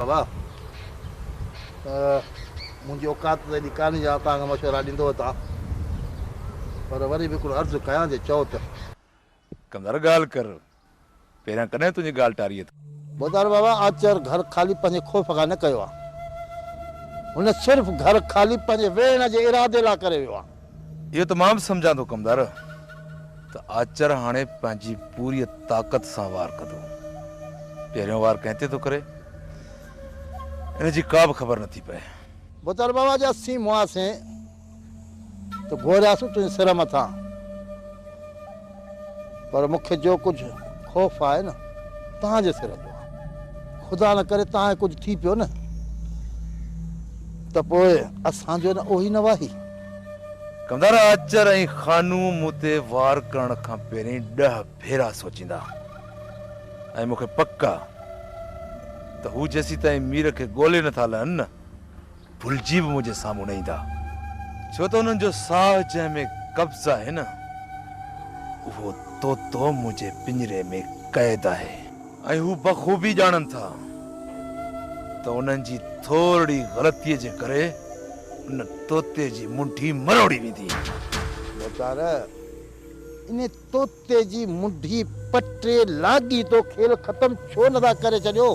بابا منهنجي اوقات ته ايڏي ڪانهي جو آئون توهان کي مشورا ڏيندو وتان پر وري به هڪڙو عرض ڪيان جي چئو ته. ڪمدار ڳالهه ڪر، پهريان ڪڏهن تنهنجي ڳالهه ٽاري اٿم. ٻڌار بابا آچر گهر خالي پنهنجي خوف کان نه ڪيو آ. هن صرف گهر خالي پنهنجي ويهڻ جي ارادي لاء ڪري ويو آ. اهو ته مان به سمجهان ٿو ڪمدار ته آچر هاڻي پنهنجي پوريء طاقت سان وار ڪندو. پهريون وار ڪنهن تي ٿو ڪري، ان جي ڪا به خبر نٿي پئي. ٻڌار بابا جي اسين مئاسين ته گهورياسون تنهنجي سر مٿان، پر مون کي جو ڪجهه خوف آهي نه، توهان جي سر جو آهي. خدا نه ڪري توهان کي ڪجهه ٿي پيو نه ته پوء اسان جو نه اهوئي نه واهي. ڪمدار آچر ۽ خانو مون تي وار ڪرڻ کان پهرين ڏهه ڀيرا سوچيندا ۽ مون کي پڪ آ ته هو جيسيتائين مير کي ڳولي نٿا لهن نه، ڀلجي به منهنجي سامهون نه ايندا. ڇو ته انهن جو ساهه جنهن ۾ قبض آهي نه، اهو طوطو منهنجي پڃري ۾ قيد آهي. ۽ هو بخوبي ڄاڻن ٿا ته انهن جي ٿورڙي غلطيء جي ڪري ان طوطي جي منڍي مروڙي ويندي. ڀوتار، انهي طوطي جي منڍي پٽي لاڳيتو کيل ختم ڇو نه ٿا ڪري ڇڏيو؟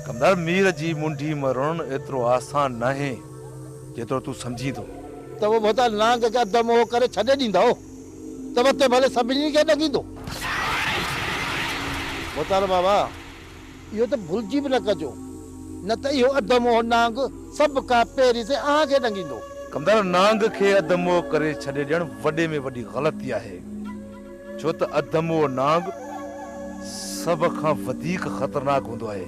ڪمدار، مير جي منڍي مروڙڻ ايترو آسان ناهي جيترو تون سمجهين ٿو. ته پوء ڀوتار نانگ کي اڌ موهو ڪري ڇڏي ڏيندؤ ته وتي ڀلي سڀني کي ڏنگيندو. ڀوتار بابا، اهو ته ڀلجي به نه ڪجو، نه ته اهو اڌ موهو نانگ سڀ کان پهرين سين اوهان کي ڏنگيندو. ڪمدار، نانگ کي اڌ موهو ڪري ڇڏي ڏيڻ وڏي ۾ وڏي غلطي آهي، ڇو ته اڌ موهو نانگ سڀ کان وڌيڪ خطرناڪ هوندو آهي.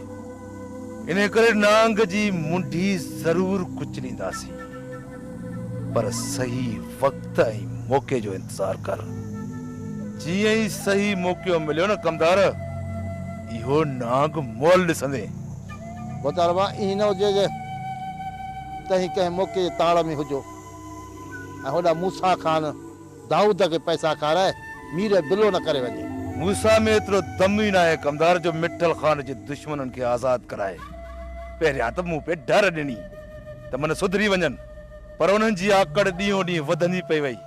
انهيء ڪري نانگ جي منڍي ضرور ڪچلينداسين، پر صحيح وقت ۽ موقعي جو انتظار ڪر. جيئن ئي صحيح موقعو مليو نه ڪمدار، اهو نانگ مئل ڏسندين. ڀوتار ڀاء، ائين نه هجي جي توهين ڪنهن موقعي جي تاڙ ۾ هجو ۽ هوڏانهن موسيٰ خان دائود کي پئسا کارائي مير بلو نه ڪري وڃي. موسيٰ ۾ ايترو دم ئي ناهي ڪمدار جو مٺل خان جي دشمنن کي آزاد ڪرائي. پهريان ته مون پئي ڍر ڏني ته من سڌري وڃن پر انهن جي آڪڙ ڏينهون ڏينهن وڌندي پئي وئي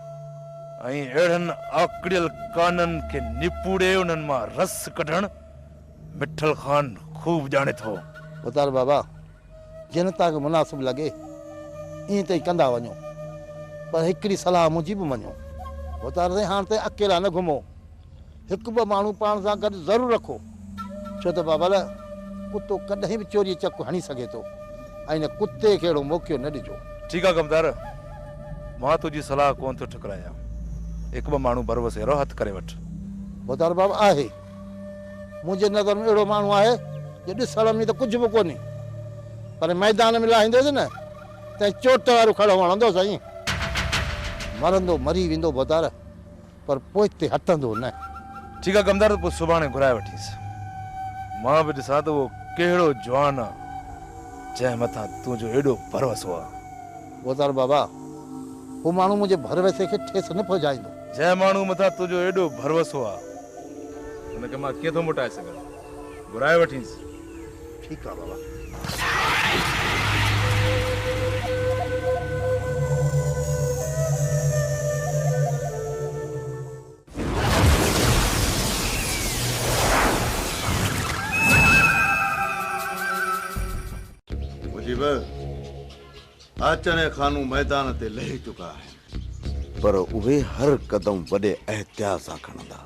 ۽ اهڙن آڪڙيل ڪانن کي نپوڙي انهن مان رس ڪڍڻ مٺل خان خوب ڄاڻي ٿو. ڀوتار بابا! جنھن توھان کي مناسب لڳي، ائين تئين ڪندا وڃو. پر ھڪڙي صلاح منھنجي به مڃو. ڀوتار سائين ھاڻ تئين اڪيلا نه گھمو. ھڪ ٻه ماڻھو پاڻ سان گڏ ضرور رکو. ڇو ته بابل، ڪتو ڪڏھن به چوريء چڪ ھڻي سگھي ٿو ۽ ان ڪتي کي اھڙو موقعو نه ڏجو. ٺيڪ آ ڪمدار، مان تنھنجي صلاح ڪونه ٿو ٺڪرايان. ھڪ ٻه ماڻھو ڀروسيرو ھٿ ڪري وٺ. ڀوتار بابا آھي. منهنجي نظر ۾ اهڙو ماڻهو آهي جو ڏسڻ ۾ ته ڪجهه به ڪونهي پر ميدان ۾ لاهينديس نه ته چوٽ وارو کڙو هڻندو سائين. مرندو مري ويندو ڀوتار پر پوئتي هٽندو نه. ٺيڪ آ ڪمدار ته پوء سڀاڻي گهرائي وٺيس. مان به ڏسان ته اهو ڪهڙو جوان آ جنهن مٿان تنهنجو ايڏو ڀروسو آ. ڀوتار بابا هو ماڻهو منهنجي ڀروسي کي ٺيس نه پهچائيندو. جنهن ماڻهو مٿان تنهنجو ايڏو ڀروسو آ. ان کي مان ڪيئن ٿو موٽائي سگهان؟ گهرائي وٺينس. ٺيڪ آ بابا. مجيب، آچر ۽ خانو ميدان تي لهي چڪا آهن. پر اهي هر قدم وڏي احتياط سان کڻندا.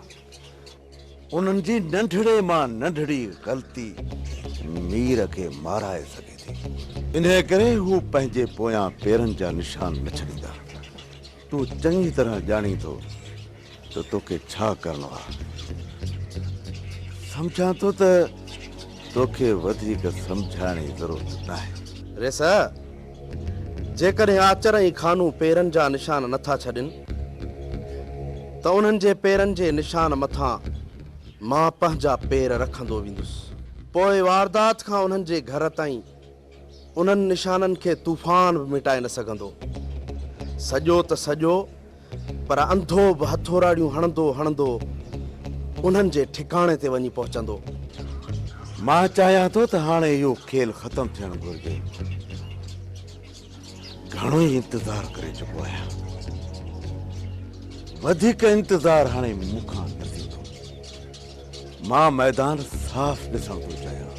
انهن جي ننڍڙي مان ننڍڙي غلطي مير کي مارائي سگهي ٿي. انهيء ڪري هو پنهنجي پويان پيرن جا نشان نه ڇڏيندا. تون چڱي طرح ڄاڻين ٿو ته توکي ڇا ڪرڻو آهي. سمجهان ٿو ته توکي وڌيڪ سمجهائڻ جي ضرورت ناهي. ريس، جيڪڏهن آچر ۽ خانو پيرن جا نشان نه ٿا ڇڏين ته انهن جي پيرن جي نشان مٿان مان پنهنجا پير رکندو ويندس. پوء واردات کان انهن جي گهر تائين انهن نشانن کي طوفان به مٽائي نه سگهندو. سڄو ته سڄو پر انڌو به هٿوراڙيون هڻندو هڻندو انهن جي ٺڪاڻي تي وڃي پهچندو. مان چاهيان ٿو ته هاڻي اهو کيل ختم ٿيڻ گهرجي. گهڻو ئي انتظار ڪري چڪو آهيان. وڌيڪ انتظار هاڻي مون کان نه ٿيندو. مان ميدان صاف ڏسڻ ٿو چاهيان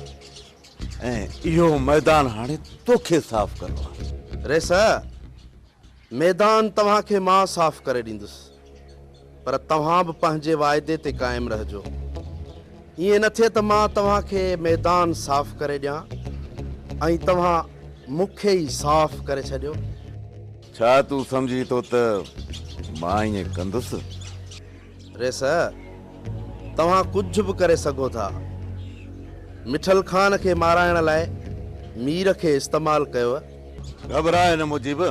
۽ اهو ميدان هاڻي توکي صاف ڪرڻو آهي. ريس، ميدان توهان کي مان صاف ڪري ڏيندس، پر توهان به پنهنجي واعدي تي قائم رهجو. ائين نه ٿئي ته مان توهان کي ميدان صاف ڪري ڏيان ۽ توهان مون کي ئي صاف ڪري ڇڏيو. ڇا تون سمجهين ٿو ته مان ائين ڪندس؟ ريس، توهان ڪجهه به ڪري سگهو ٿا. مٺل خان کي مارائڻ لاء مير کي استعمال ڪيو. گهٻراء نه مجيب.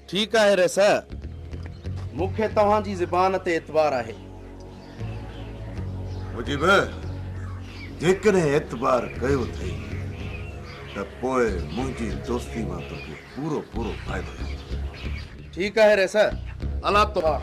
ٺيڪ آهي ريس، مون کي توهان جي زبان تي اعتبار آهي. مجيب، جيڪڏهن اعتبار ڪيو اٿئي ته پوء منهنجي دوستي مان توکي پورو پورو فائدو ٿيندو. ٺيڪ آهي ريس، الله توهان.